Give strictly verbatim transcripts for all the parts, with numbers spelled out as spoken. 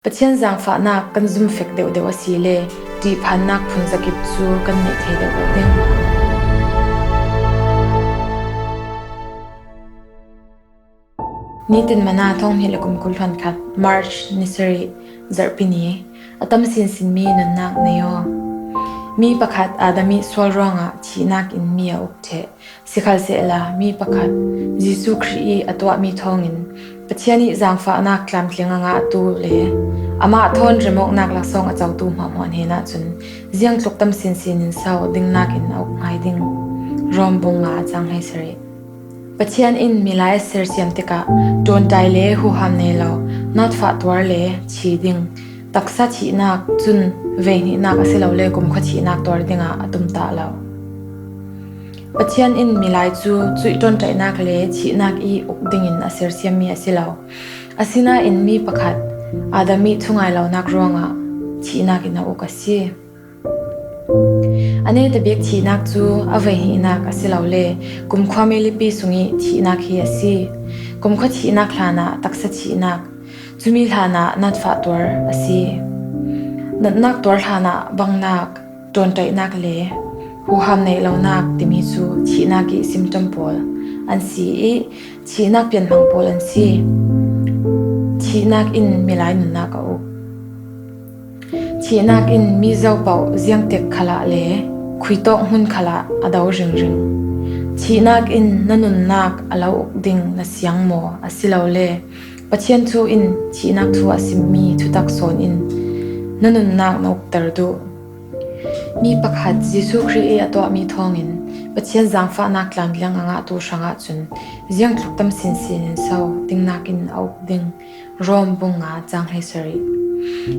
Pathian zangfahnak kan zumfek deuhdeuh asile ṭihphannak phun zakip cu kan neih thei deuhdeuh ding. Nitin Manna thonghnih le kum kul hluan khat, March ni sarih, zarhpi ni. A tam sinsinmi nunnak nei aw. Mi pakhat Adam ih sual ruangah thihnak in mi a uk ṭheh. Sikhalsehla mi pakhat Jesuh Khrih ih a tuahmi thawngin Pathian ih zangfahnak tlamtling a ngahtu le amah thawn remawknak laksawng a cotu hmuahhmuah hnenah cun ziangtluk tam sinsin in so dingnak in a uk ngai ding. Rom bung nga a cang hleisarih. Pathian in milai a sersiam tikah ṭawnṭai le huham nei lo, natfah tuar le thi ding, taksa thihnak, cun veihnihnak asilole kumkhua thihnak tuar dingah a tumtah lo. Pathian in milai cu cuih ṭawnṭaihnak le thihnak ih uk dingin a sersiammi a si lo. Asinain mi pakhat Adam ih thungai lonak ruangah thihnak in a uk a si. A neta bik thihnak cu a veihnihnak asilole kumkhua milipi sungih thihnak hi a si. Kumkhua thihnak hlanah taksa thihnak, cumi hlanah natfah tuar a si. Natnak tuar hlanah bangnak, ṭawnṭaihnak le huham neih lonak timi cu thihnak ih symptom pawl an si ih thihnak pianhmang pawl an si. Thihnak in milai nunnak a uk. Thihnak in mizo paoh ziangtik khalah le khuitawk hmun khalah a do ringring. Thihnak in na nunnak a lo uk ding na siang maw asilole Pathian thu in thihnak thu a simmi thutak sawn in na nunnak na ukter duh. Mi pakhat Jesuh Khrih ih a tuahmi thawngin Pathian zangfahnak tlamtling a ngahtu hrangah cun ziangtluk tam sinsin in so dingnak in a uk ding. Rom bung nga cang hleisarih.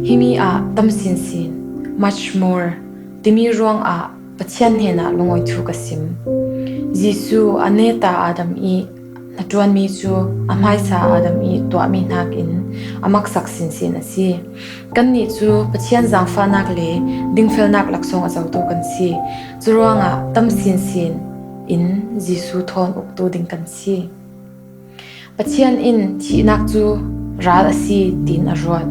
Himi ah tam sinsin, much more, timi ruangah Pathian hnenah lungawi thu ka sim. Jesuh a neta Adam ih hnaṭuanmi cu a hmaisa Adam ih tuahmi hnakin a maksak sinsin a si. Kannih cu Pathian zangfahnak le dingfelnak laksawng a cotu kan si. Curuangah tam sinsin in Jesuh thawn uktu ding kan si. Pathian in thihnak cu ral a si, tiin a ruat.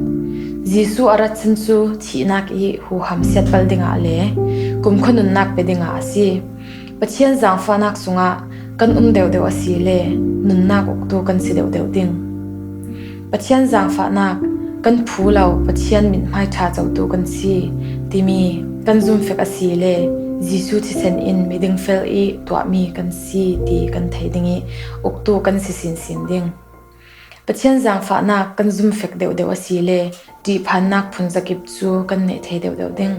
Jesuh a rat cun cu thihnak ih huham siatpalh dingah le kumkhua nunnak pe dingah a si. Pathian zangfahnak sungah kan um deuhdeuh a si le nunnak uktu kan si deuhdeuh ding. Pathian zangfahnak kan phu lo, Pathian mithmai ṭha cotu kan si timi kan zumfek a si le Jesuh thisen in miding fel ih tuahmi kan si ti kan thei ding ih uktu kan si sinsin ding. Pathian zangfahnak kan zumfek deuhdeuh a si le ṭihphannak phun zakip cu kan neih thei deuhdeuh ding.